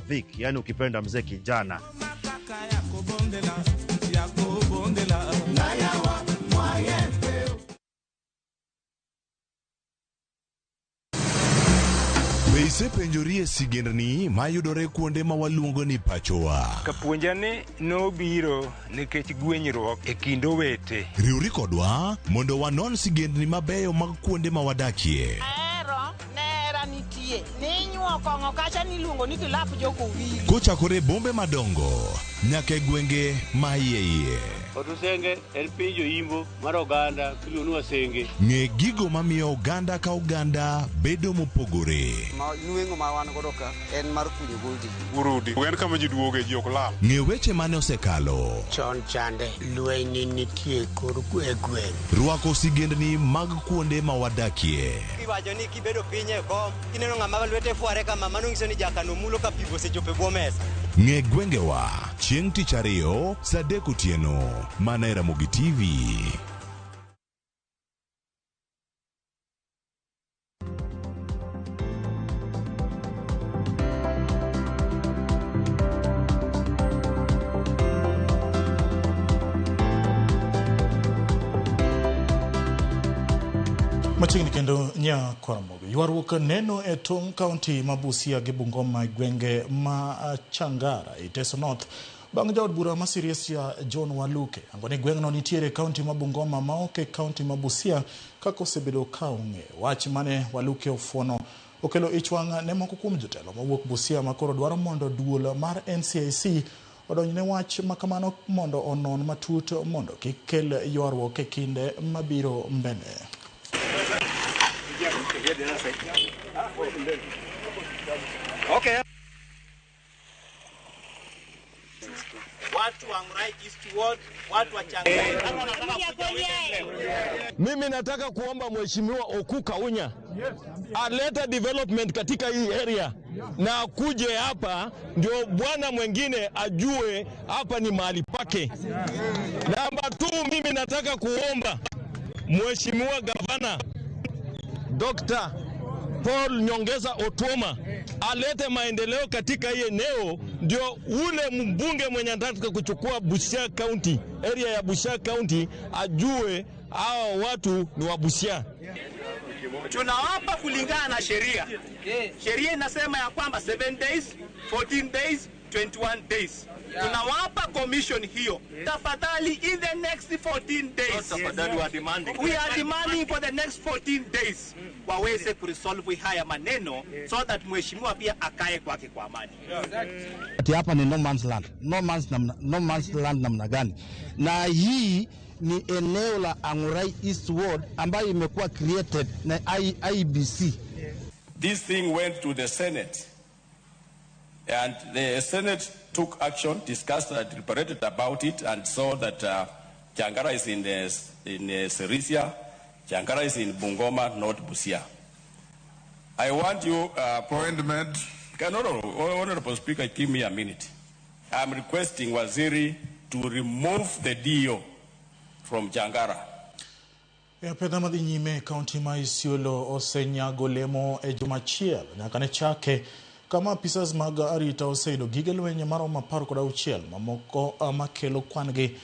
Vic, yani ukipenda mzee kijana. Be isepenjori e sigendni mayudore kuonde ma waluongo ni pachowa? Kapuonja ni nobiro nikech gwenyruok e kind owete. Riwri kodwa mondo wanon sigendni mabeyo mag kuonde ma wadakie. Ahero nera nitie ninyuo kong'o kacha niluongo ni kilap jokowili. Kochakore e bombe madongo nyaka e gwenge ma iye iye. Otusenge en piny joimbo mar oganda miluongo ni Wasenge. Ng'e gigo mamiyo oganda ka oganda bedo mopogore. Ma nweng'o ma wan godo ka en mar kunyo goldi. Urudi. En kama ji duoge ji ok lal. Ng'e weche mane osekalo. Chon chande lweny nitie kor e gweng'. Rwako sigendni mag kuonde ma wadakie. Iwacho ni kibedo piny e kom, kineno ng'ama lwete fware kama, mano nyiso ni jakano mulo ka pigo osechopo e bwo mesa. Ng'e gwengewa chieng' tich ariyo saa 3 otieno mana e Ramogi TV. Machiegni kendo nya Kwaramogi. Ywaruok neno e tong' kaunti ma Busia gi Bungoma e gwenge ma Changara e Teso North bang' jaod bura ma Sirisia John Waluke ango ni gweng'no nitiere e kaunti ma Bungoma ma ok e kaunti ma Busia kaka osebedo ka ong'e. Wach mane Waluke ofuono okelo ich wang' ne moko kuom jotelo mawuok Busia ma koro dwaro mondo duol mar NCIC odonj ne wach makamano mondo onon matut mondo kik kel ywaruok e kinde mabiro mbele. Okay. Watu wa Ngurai East Ward, watu wa Changara. Mimi nataka kuomba Mheshimiwa Oku Kaunya alete development katika hii area na akuje hapa ndio bwana mwingine ajue hapa ni mahali pake. Namba 2, mimi nataka kuomba Mheshimiwa Gavana Dr. Paul Nyongesa Otuoma alete maendeleo katika hii eneo, ndio ule mbunge mwenye anataka kuchukua Busia County, area ya Busia County, ajue hawa watu ni wa Busia. Tunawapa kulingana na sheria. Sheria inasema ya kwamba 7 days, 14 days, 21 days. Tunawapa commission hiyo. Tafadhali in the next 14 days. Tafadhali, we are demanding. We are demanding for the next 14 days. Waweze kuresolve haya maneno so that mheshimiwa pia akae kwake kwa amani. Ati hapa ni no man's land. No man's namna, no man's land namna gani? Na hii ni eneo la Angurai East Ward ambayo imekuwa created na IBC. This thing went to the Senate. And the Senate took action, discussed and deliberated about it, and saw that Changara is in Sirisia, Changara is in Bungoma, not Busia. I want you... Appointment. No, Honorable Speaker, give me a minute. I'm requesting Waziri to remove the DO from Changara. Apedha madhi nyime kaunti ma Isiolo osenyago lemo e juma achiel nyaka ne chake kama apisas mag arita oseyudo gige lweny maromo 16 mamoko makelo kwan gi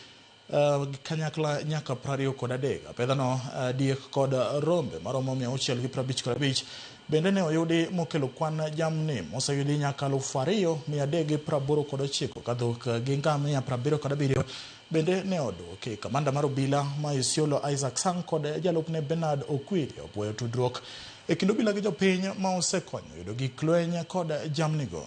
kanyakla nyaka 23. Apedhano diek kod rombe maromo 655 bende ne oyudi mokelo kwan jamni moseyudi nyaka 2389 ka dhok gi ngamia 77 bende ne oduoki. Kamanda mar obila ma Isiolo Isaac Sang kod jalupne Bernard Okwiri opuoyo tudruok e kind obila gi jopiny ma osekonyo yudo gik lweny kod jamnigo.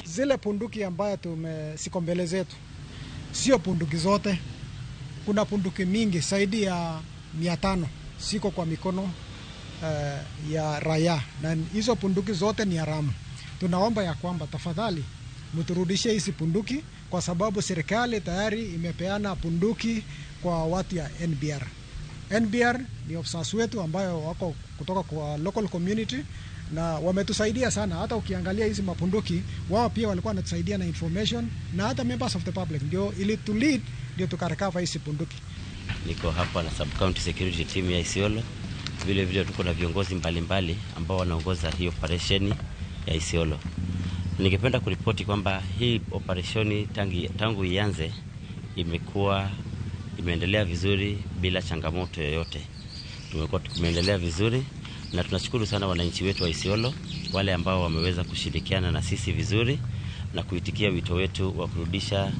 Zile punduki ambayo siko mbele zetu sio punduki zote. Kuna punduki mingi zaidi ya 500 siko kwa mikono ya raia, na hizo punduki zote ni haramu. Tunaomba ya kwamba tafadhali mturudishe hizi punduki, kwa sababu serikali tayari imepeana punduki kwa watu ya NBR. NBR ni officers wetu ambayo wako kutoka kwa local community, na wametusaidia sana. Hata ukiangalia hizi mapunduki, wao pia walikuwa wanatusaidia na information, na hata members of the public ndio ili to lead, ndio tukarecover hizi punduki. Niko hapa na sub county security team ya Isiolo. Vile vile tuko na viongozi mbalimbali ambao wanaongoza hii operesheni ya Isiolo. Ningependa kuripoti kwamba hii operesheni tangu ianze imekuwa imeendelea vizuri bila changamoto yoyote. Tumekuwa tumeendelea vizuri na tunashukuru sana wananchi wetu wa Isiolo, wale ambao wameweza kushirikiana na sisi vizuri na kuitikia wito wetu wa kurudisha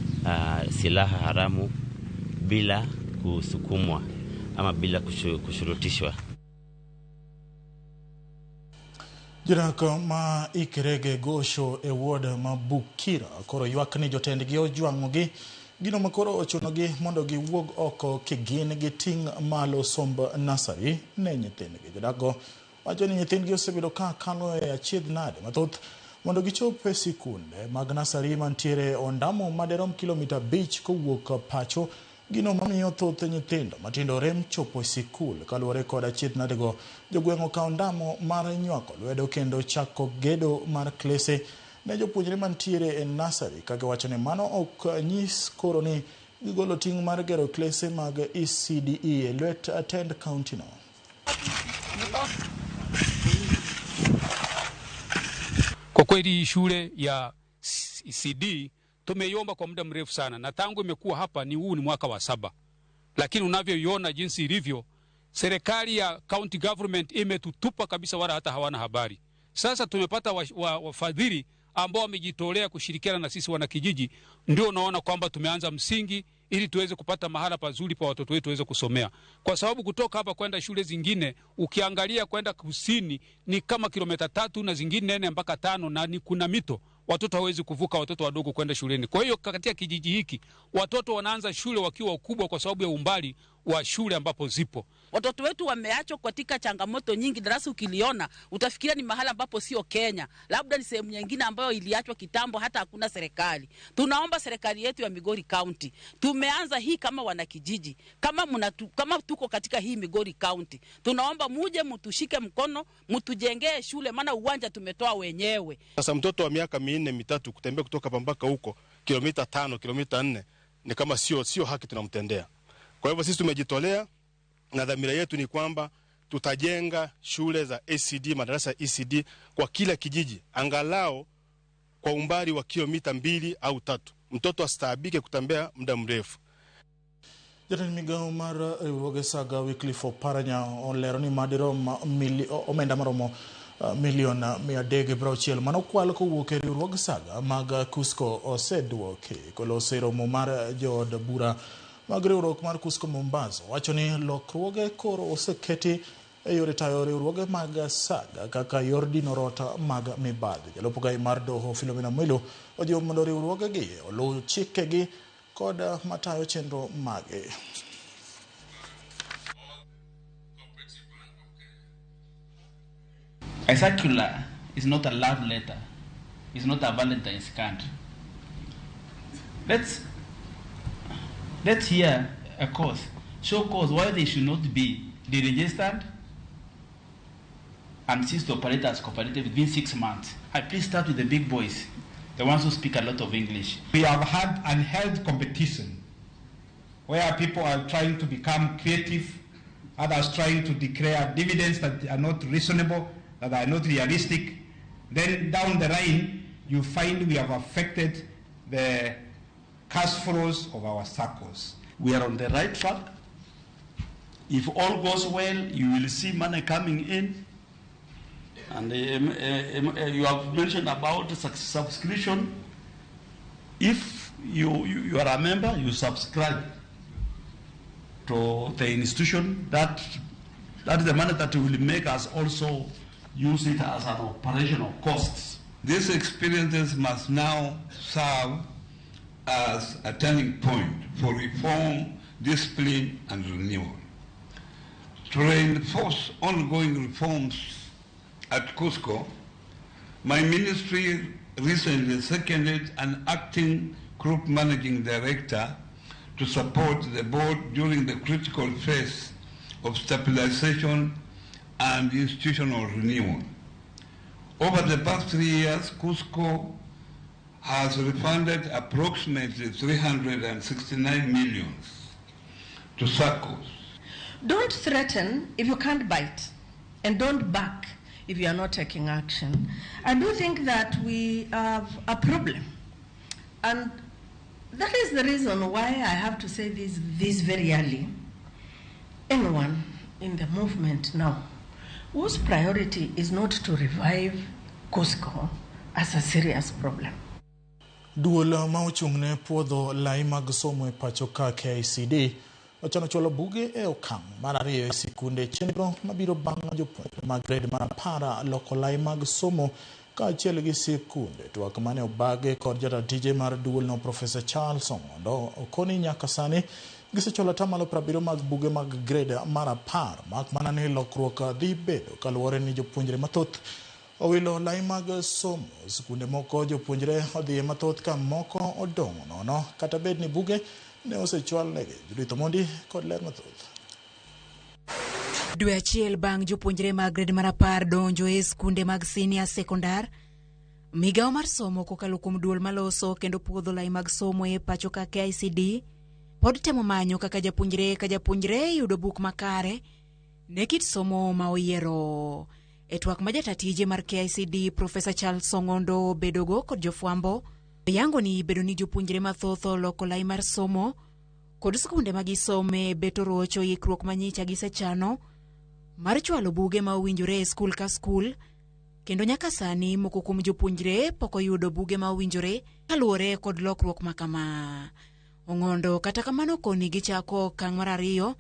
silaha haramu bila kusukumwa ama bila kushurutishwa. Jodak ma Ikerege Gosho e ward ma Bukira koro ywak ni jotendgi ojwang'ogi gino ma koro ochunogi mondo giwuog oko kigin gi ting' malo somb nasari ne nyithindgi. Jodakgo wacho ni nyithindgi osebedo ka kalo e achiedh nade mathoth mondo gichop e sikunde mag nasari mantiere ondamo maderom kilomita 5 kowuok pacho, gino mamiyo thoth nyithindo matindo rem chopo e sikul. Kaluwore kod achiedh nadego, jogweng' okawo ndamo mar nywako lwedo kendo chako gedo mar klese ne jopuonjre mantiere e nasari, ka giwacho ni mano ok nyis koro ni gigolo ting' mar gero klese mag ECDE e lwet tend kaunti no. Kwa kweli shule ya ECD tumeiomba kwa muda mrefu sana, na tangu imekuwa hapa ni huu ni mwaka wa 7, lakini unavyoiona jinsi ilivyo, serikali ya county government imetutupa kabisa, wala hata hawana habari. Sasa tumepata wafadhili ambao wamejitolea kushirikiana na sisi wanakijiji, ndio unaona kwamba tumeanza msingi ili tuweze kupata mahala pazuri pa watoto wetu waweze kusomea, kwa sababu kutoka hapa kwenda shule zingine ukiangalia kwenda kusini ni kama kilomita 3 na zingine 4 mpaka 5, na ni kuna mito, watoto hawezi kuvuka, watoto wadogo kwenda shuleni. Kwa hiyo katika kijiji hiki watoto wanaanza shule wakiwa wakubwa kwa sababu ya umbali wa shule ambapo zipo. Watoto wetu wameachwa katika changamoto nyingi. Darasa ukiliona utafikiria ni mahala ambapo sio Kenya, labda ni sehemu nyingine ambayo iliachwa kitambo, hata hakuna serikali. Tunaomba serikali yetu ya Migori County, tumeanza hii kama wanakijiji, kama tuko katika hii Migori County, tunaomba muje mtushike mkono, mtujengee shule, maana uwanja tumetoa wenyewe. Sasa mtoto wa miaka 4 3 kutembea kutoka mpaka huko kilomita 5 kilomita 4 ni kama sio haki tunamtendea. Kwa hivyo sisi tumejitolea na dhamira yetu ni kwamba tutajenga shule za ECD, madarasa ya ECD kwa kila kijiji, angalau kwa umbali wa kilomita 2 au 3. Mtoto asitaabike kutembea muda mrefu. Jatend migao mar riwruoge Saga Wycliffe Oparanya olero ni madirom omenda maromo milion 360 manokwal kowuok e riwruog Saga mag Cusco oseduoki. Koloso e romo mar jood bura mag riwruok mar Cusco Mombasa wacho ni lokruoge koro oseketi e yore tayo riwruoge mag Saga kaka yor dino rota mag mibadhi. Jalup gai mar doho Philomena Mwilu ojiwo mondo riwruogegi oluw chikegi kod matayo chenro mage. A circular is not a love letter. It's not a Valentine's card. Let's hear a cause. Show cause why they should not be deregistered and cease to operate as cooperative within 6 months. I please start with the big boys, the ones who speak a lot of English. We have had unhealthy competition where people are trying to become creative, others trying to declare dividends that are not reasonable, that are not realistic. Then down the line, you find we have affected the cash flows of our circles. We are on the right track. If all goes well, you will see money coming in. And you have mentioned about subscription. If you are a member, you subscribe to the institution. That is the money that will make us also use it as an operational cost. These experiences must now serve as a turning point for reform, discipline, and renewal. To reinforce ongoing reforms at Cusco, my ministry recently seconded an acting group managing director to support the board during the critical phase of stabilization and institutional renewal. Over the past 3 years, KUSCCO has refunded approximately 369 million to SACCOs. Don't threaten if you can't bite, and don't back if you are not taking action. I do think that we have a problem, and that is the reason why I have to say this very early. Anyone in the movement now whose priority is not to revive KUSCCO as a serious problem. Duol ma ochung'ne puodho lai mag somo e pacho ka KICD ochano chwalo buge e okang' mar ariyo e sikunde, chenro mabiro bang' jopuonjre mag grade mar 10 loko lai mag somo kaachiel gi sikunde. Twak mane obage kod jatend tije mar duolno Profesa Charles Ong'ondo okoni nyaka sani gisechwalo 70% mag buge mag grade mar 10, mak mana ni lokruok dhi bedo kaluwore ni jopuonjre mathoth owilo lai mag somo. Sikunde moko jopuonjre odhiye mathoth ka moko odong' nono kata bed ni buge ne osechwalnegi. Judith Omondi kod ler mathoth. Dwe achiel bang' jopuonjre mag grade mar 10 donjo e skunde mag senior sekondar, migawo mar somo kokalo kuom duol maloso kendo puodho lai mag somo e pacho ka KICD pod temo manyo kaka japuonjre ka japuonjre yudo buk makare ne kit somo ma oyiero. E twak ma jata tije mar KICD Profesa Charles Ong'ondo obedogo kod jofwambo, oyango ni bedo ni jopuonjre mathoth oloko lai mar somo kod skunde ma gisome beto rocho ikruok manyicha gisechano mar chwalo buge ma owinjore e skul ka skul, kendo nyaka sani moko kuom jopuonjre pok oyudo buge ma owinjore kaluwore kod lokruok ma kama. Ong'ondo kata kamano koni gichako okang' mar ariyo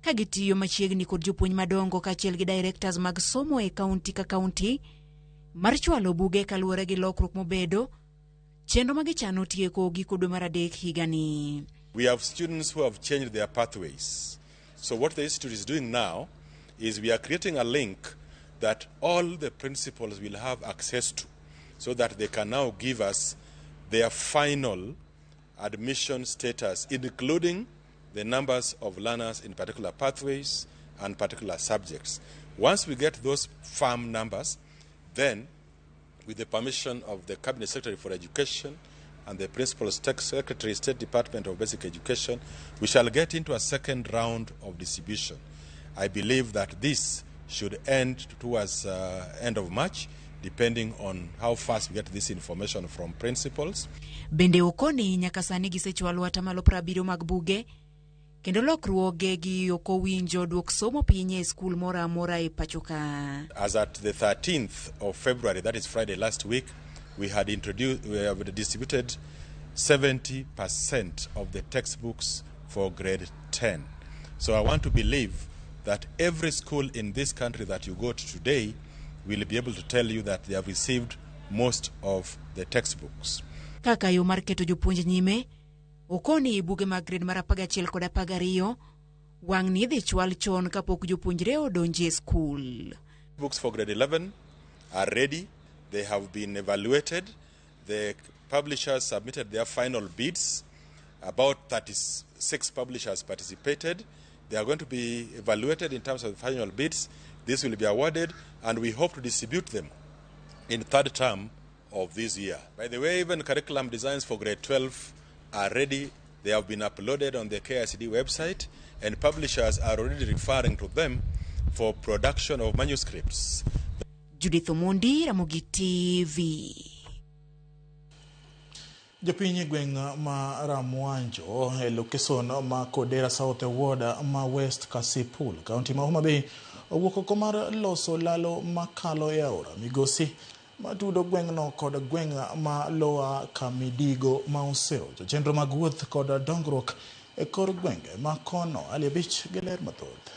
ka gitiyo machiegni kod jopuonj madongo kaachiel gi directors mag somo e kaunti ka kaunti mar chwalo buge kaluwore gi lokruok mobedo, chenro ma gichano tieko giko dwe mar 3 higani. We have students who have changed their pathways. So what the institute is doing now is we are creating a link that all the principals will have access to, so that they can now give us their final admission status, including the numbers of learners in particular pathways and particular subjects. Once we get those firm numbers, then with the permission of the Cabinet Secretary for Education and the Principal Secretary, State Department of Basic Education, we shall get into a second round of distribution. I believe that this should end towards end of March, depending on how fast we get this information from principals. Bende okoni nyaka sani gisechwalo 70% mag buge kendo lokruoge gi ok owinjo duok somo piny e skul moro amora e pacho ka. As at the 13th of February, that is Friday last week, we have distributed 70% of the textbooks for grade 10. So I want to believe that every school in this country that you go to today will be able to tell you that they have received most of the textbooks. Kaka yo mar keto jopuonj nyime, okoni buge mag grade mar 11 kod 12 wang' ni idhi chwal chon kapok jopuonjre odonje e skul. Books for grade 11 are ready. They have been evaluated. The publishers submitted their final bids. About 36 publishers participated. They are going to be evaluated in terms of the final bids. This will be awarded, and we hope to distribute them in third term of this year. By the way, even curriculum designs for grade 12 are ready. They have been uploaded on the KICD website, and publishers are already referring to them for production of manuscripts. Judith Omondi, Ramogi TV. Jopiny e gweng' ma Ramwanjo e lokeson ma Kodera South e ward ma West Kasipul, kaunti ma Homa Bay, owuok oko mar loso lalo makalo e aora Migosi matudo gweng'no kod gweng' ma Lower Kamidigo ma oserocho chenro mag wuoth kod dongruok e kor gwenge ma kono. Ali Abich gi ler mathoth.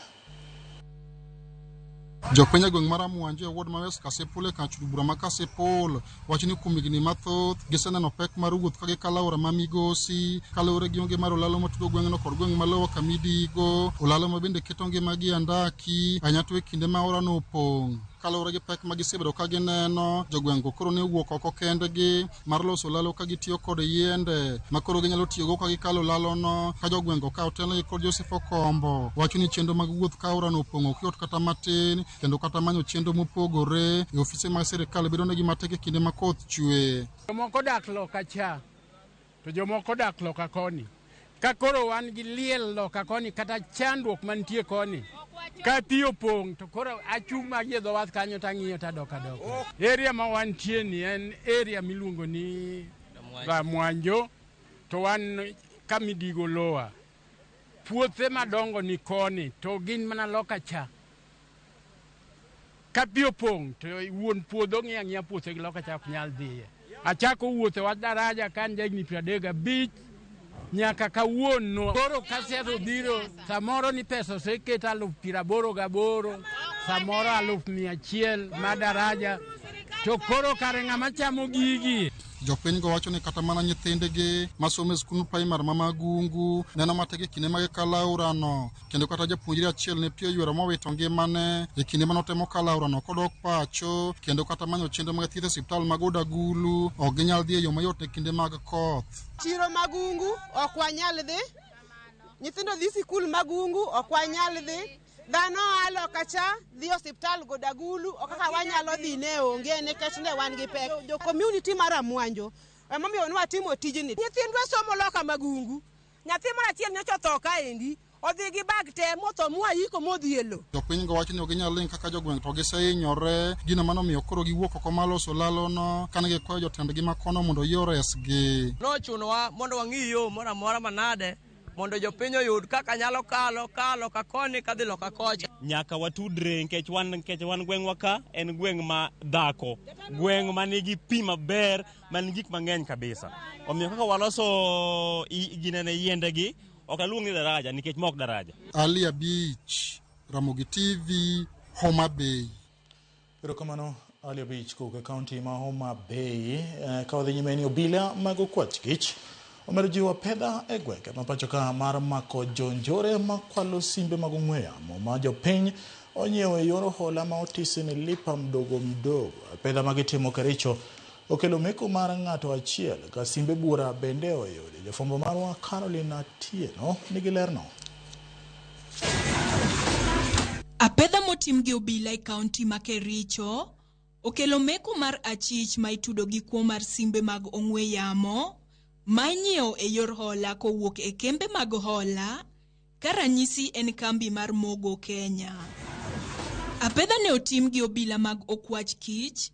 Jopiny e gweng' mar Ramwanjo e ward ma West Kasipul e kar chud bura ma Kasipul wacho ni kuom higni mathoth giseneno pek mar wuoth ka gikalo aora ma Migosi kaluwore gi onge mar olalo matudo gweng'no kod gweng' ma Lower Kamidigo, olalo ma bende keto ngimagi e andaki ahinya to e kinde ma aorano opong'. Kaluwore gi pek ma gisebedo ka gineno, jogweng'go koro ne owuok oko kendgi mar loso lalo ka gitiyo kod yiende ma koro ginyalo tiyogo ka gikalo lalono. Ka jogweng'go ka otelnegi kod Joseph Okombo wacho ni chenro mag wuoth ka aorano opong'o ok yot kata matin, kendo kata manyo chenro mopogore e ofise mag sirikal bedo negi matek e kinde ma koth chwe. Jomoko dak loka cha, to jomoko dak loka koni. Ka koro wan gi liel loka koni kata chandruok mantie koni, ka pi opong' to koro achung' magi e dho wath kanyo tang'iyo tadok adoka. Area ma wantie ni en area miluongo ni Ramwanjo, to wan kamidigo lower. Puothe madongo ni koni to gin mana loka cha. Ka pi opong' to wuon puodho ng'iyo ang'iya puothe gi loka cha ok nyal dhiye. Achako wuotho e wach daraja ka an jahigni 35 nyaka kawuono. Koro ka siasa obiro, samoro ni pesa oseket 88,000, samoro 100,000 ma daraja, to koro kare ng'ama chamo gigi. Jopinygo wacho ni kata mana nyithindgi masomo e skund primar ma Magungu neno matek e kinde ma gikalo aorano, kendo kata japuonjre achiel ne pi oywero mowito ngimane e kinde mane otemo kalo aorano kodok pacho, kendo kata manyo chenro mag thieth e osiptal mag od agulu ok ginyal dhi e yo mayot e kinde mag koth. Chiro Magungu ok wanyal dhi, nyithindo dhi sikul Magungu ok wanyal dhi, dhano a loka cha dhi osiptal Godagulu ok kaka wanyalo dhi ne onge nikech ne wan gi pek. Jo community mar Amwanjo emomiyo ne watimo tijni. Nyithindwa somo loka Magungu, nyathi moro achiel nyocha otho kaendi, odhi gi bag te motho mwaiko modhi e lo. Jopinygo wacho ni ok ginyal ling' kaka jogweng' to gisehinyore, gino manomiyo koro giwuok oko mar loso lalono kane gikwayo jotendgi makono mondo oyie oresgi. Nochunowa mondo wang'i yo moro amora manade mondo jopiny oyud kaka nyalo kalo ka loka koni kadhi loka kocha. Nyaka watudre nikech wan gweng'wa ka en gweng' ma dhako, gweng' ma nigi pi maber, ma nigi gik mang'eny kabisa. Omiyo kaka waloso ginene yiendegi, ok aluong ni daraja nikech ma ok daraja. Ali Abich, Ramogi TV, Homa Bay. Erokamano Ali Abich kowuok e kaunti ma Homa Bay. Ka wadhi nyime ni obila mag okwach kich omedo jiwo apedha e gwenge ma pacho ka mar mako jonjore makwalo simbe mag ong'we yamo ma jopiny onyiewo e yor hola ma otisi ni lipa mdogo mdogo. Apedha ma gitimo Kericho okelo meko mar ng'ato achiel ka simbe buora bende oyudi. Jafwambo marwa Caroline Atieno nigi lerno. Apedha motim gi obila e kaunti ma Kericho okelo meko mar achich ma itudo gi kuo mar simbe mag ong'we yamo ma inyiewo e yor hola kowuok e kembe mag hola, ka ranyisi en kambi mar Mogo Kenya. Apedha ne otim gi obila mag okwach kich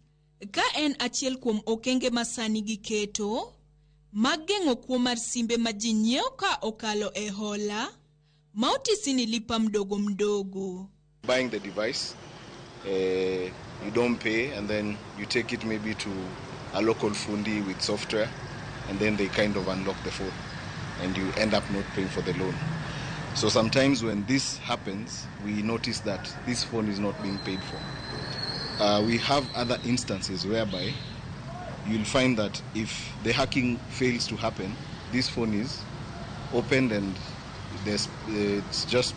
ka en achiel kuom okenge ma sani giketo mag geng'o kuo mar simbe ma ji nyiewo ka okalo e hola ma otisi ni lipa mdogo mdogo. Buying the device, you don't pay, and then you take it maybe to a local fundi with software, and then they kind of unlock the phone, and you end up not paying for the loan. So sometimes when this happens, we notice that this phone is not being paid for. We have other instances whereby you'll find that if the hacking fails to happen, this phone is opened and it's just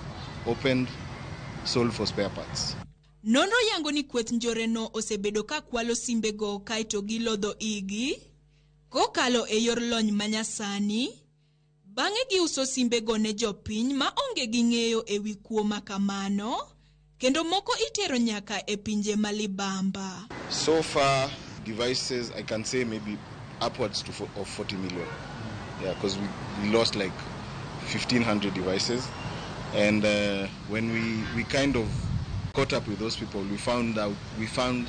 opened, sold for spare parts. Nonro yango ni kweth njoreno osebedo ka kwalo simbego kaeto gilodho igi kokalo e yor lony manyasani, bang'e giuso simbego ne jopiny ma onge gi ng'eyo e wi kuo ma kamano, kendo moko itero nyaka e pinje ma libamba. So far, devices, I can say maybe upwards to of 40 million. Yeah, because we lost like 1,500 devices. And when we kind of caught up with those people, we found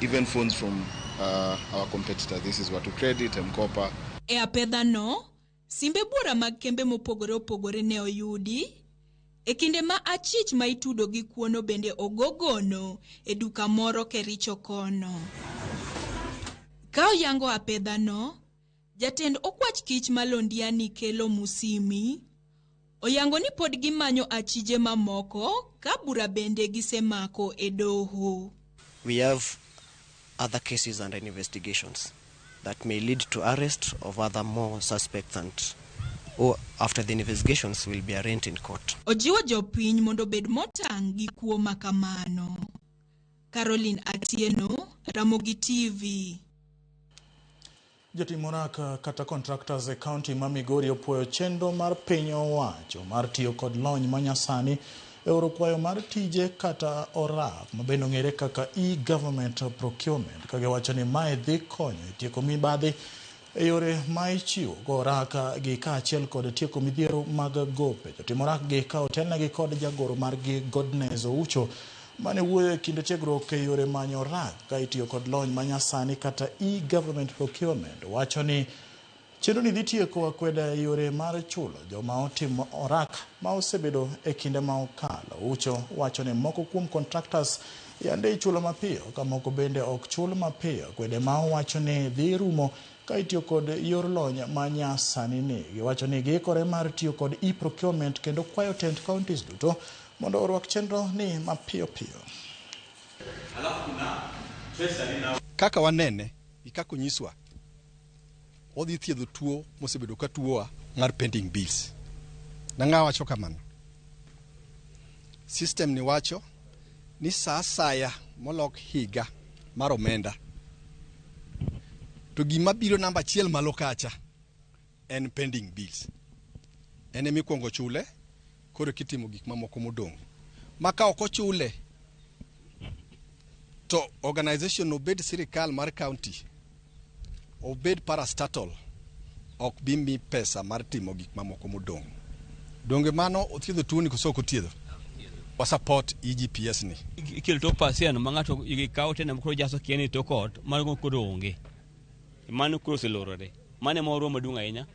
even phones from our competitor. This is Watu Credit, M-Kopa. E apedha no, simbe buora mag kembe mopogore opogore ne oyudi. E kinde ma achich ma itudo gi kuono bende ogogono e duka moro Kericho kono. Ka oyango apedha no, jatend okwach kich ma Londiani Kelo Musimi oyango ni pod gimanyo achije mamoko ka bura bende gisemako e doho. We have other cases under investigations that may lead to arrest of other more suspects and or after the investigations will be arraigned in court. Ojiwo jopiny mondo obed motang' gi kuo makamano. Caroline Atieno, Ramogi TV. Jotim orak kata contractors e kaunti ma Migori opuoyo chenro mar piny owacho mar tiyo kod lony manyasani e oro kwayo mar tije kata orak mabende ong'ere kaka e-government procurement, ka giwacho ni mae dhi konyo e tieko mibadhi e yore ma ichiwo go orak gi kaachiel kod tieko midhiero mag gope. Jotim orak gi ka otelnegi kod jagoro margi Godness Oucho mane wuoyo e kinde tiegruok e yore manyo orak ka itiyo kod lony manyasani kata e-government procurement wacho ni chenro ni dhi tieko akweda e yore mar chulo joma otimo orak ma osebedo e kinde ma okalo. Oucho wacho ni moko kuom contractors yande ichulo mapiyo ka moko bende ok chul mapiyo. Akwede ma owacho ni dhi rumo ka itiyo kod yor lony manyasani ni. Giwacho ni giikore mar tiyo kod e-procurement kendo kwayo tend counties duto mondo orwak chenro ni mapiyo piyo. Kaka wanene gi kaka onyiswa, odhi thiedho tuo mosebedo ka tuowa mar pending bills. Nang'a wacho kamano? System ni wacho ni sa asaya molok higa mar omenda to gima biro namba achiel malo kacha en pending bills. En ema ikuongo chule koro kitimo gik mamoko modong'. Ma ka ok ochule to organization obed sirikal mar county, obed parastatal, ok bi mi pesa mar timo gik mamoko modong'. Donge mano othiedho tuoni koso ok othiedho? Wa support EGPS ni. Ikelo tok pasia no ma ng'ato ikawo tena koro jaso kia ni tok ot mano koro onge. Mano koro oselorore. Mano ema warwa maduong' ahinya.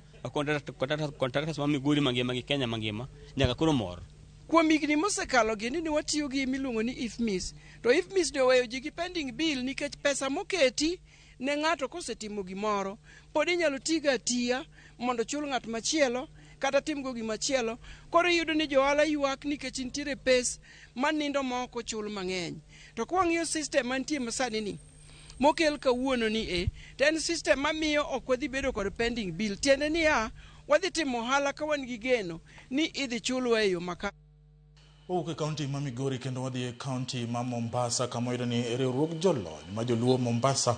Contractors ma Migori mangima gi Kenya mangima nyaka koro mor. Kuom higni mosekalo gini ni watiyo gi miluongo ni IFMIS. To IFMIS ni oweyo ji gi pending bill nikech pesa moketi ne ng'ato kosetimo gimoro pod inyalo tigo atiya mondo chul ng'at machielo kata timgo gimachielo. Koro iyudo ni johala ywak nikech nitiere pes manindo ma ok ochul mang'eny. To ka wang'iyo system mantie masani ni mokel kawuono ni e to en system mamiyo ok wadhi bedo kod pending bill. Tiende niya, wadhi timo ohala ka wan gi geno ni idhi chulwa e yo makare. Wawuok e kaunti ma Migori kendo wadhi e kaunti ma Mombasa kama wayudo ni riwruog jolony ma joluo Mombasa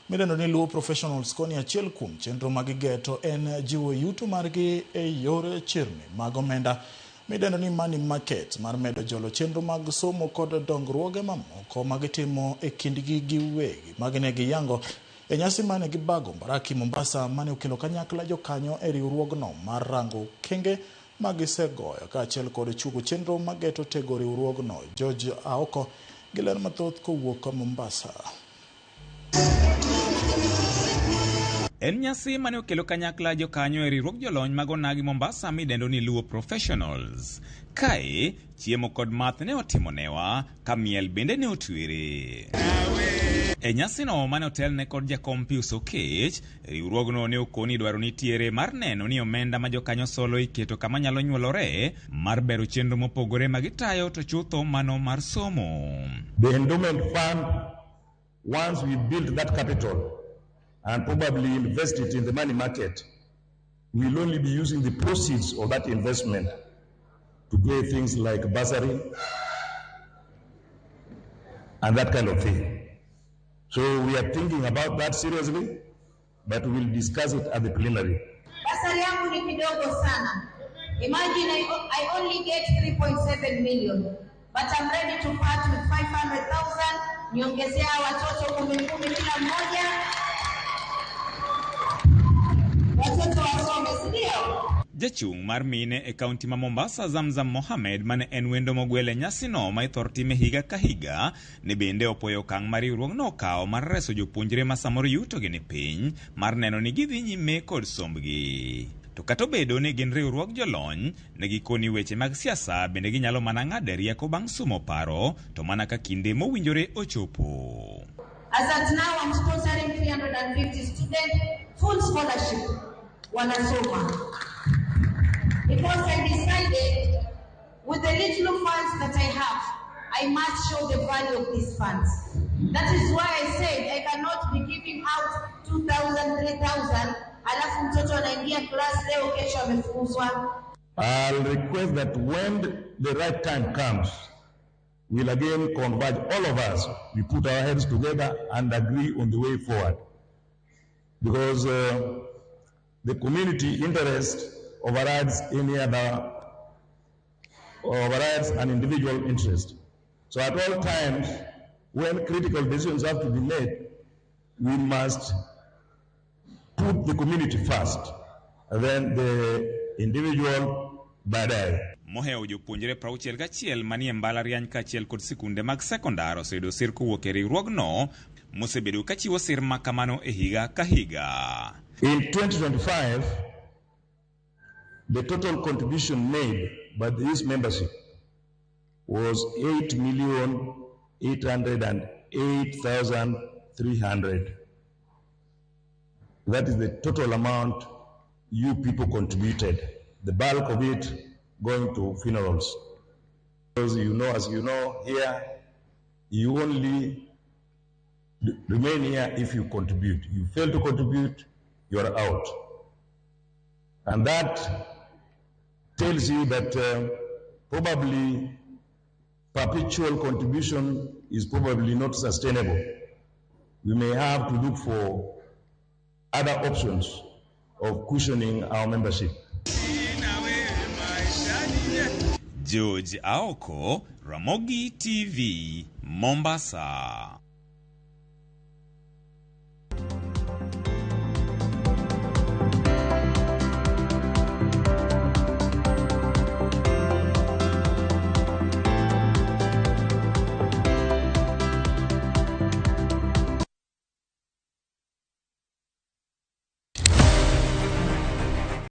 midendo ni Luo Professionals koni achiel kuom chenro ma gigeto en jiwo yuto margi e yor chirni mag omenda midendo ni money market mar medo jolo chenro mag somo kod dongruoge mamoko ma gitimo e kindgi giwegi. Magi ne giyango e nyasi mane gibago Mbaraki Mombasa mane okelo kanyakla jokanyo e riwruogno mar rango okenge ma gisegoyo kaachiel kod chugo chenro mageto tego riwruogno. George Aoko gi ler mathoth kowuok Mombasa. En nyasi mane okelo kanyakla jokanyo e riwruog jolony mag onagi Mombasa midendo ni Luo Professionals. Kae, chiemo kod math ne otimo newa, ka miel bende ne otwere. E nyasino mane otelne kod jakom Pius Okech, riwruogno ne okoni dwaro nitiere mar neno ni omenda ma jokanyo solo iketo kama nyalo nyuolore mar bero chenro mopogore ma gitayo to chutho mano mar somo. The endowment fund, once we build that capital and probably invest it in the money market, we'll only be using the proceeds of that investment to pay things like bursary and that kind of thing. So we are thinking about that seriously, but we will discuss it at the plenary. Basari yangu ni kidogo sana. Imagine I only get 3.7 million, but I'm ready to part with 500,000, niongezea watoto 10 kila mmoja. Watoto wasome, si ndio? Jachung' mar mine e kaunti ma Mombasa Zamzam Mohamed mane en wendo mogwel e nyasino ma ithor time higa ka higa ne bende opoyo okang' ma riwruogno okawo mar reso jopuonjre ma samoro yutogi ni piny mar neno ni gidhi nyime kod sombgi. To kata obedo ni gin riwruog jolony, ne gikoni weche mag siasa bende ginyalo mana ng'ado rieko bang' sumo paro to mana ka kinde mowinjore ochopo. As at now, I'm sponsoring 350 students, full scholarship, wanasoma. Because I decided, with the little funds that I have, I must show the value of these funds. That is why I said I cannot be giving out 2,000, 3,000, alafu mtoto anaingia class leo, kesho amefukuzwa. I'll request that when the right time comes, will again converge all of us. We put our heads together and agree on the way forward. Because the community interest overrides any other, overrides an individual interest. So at all times, when critical decisions have to be made, we must put the community first, and then the individual baadaye. Mohewo jopuonjre 61 manie mbalariany kaachiel kod sikunde mag sekondar oseyudo sir kowuok e riwruogno mosebedo kachiwo sir ma kamano e higa ka higa. In 2025, the total contribution made by this membership was 8,808,300. That is the total amount you people contributed, the bulk of it going to funerals. Because you know, as you know, here, you only remain here if you contribute. You fail to contribute, you are out. And that tells you that probably perpetual contribution is probably not sustainable. We may have to look for other options of cushioning our membership. George Aoko, Ramogi TV, Mombasa.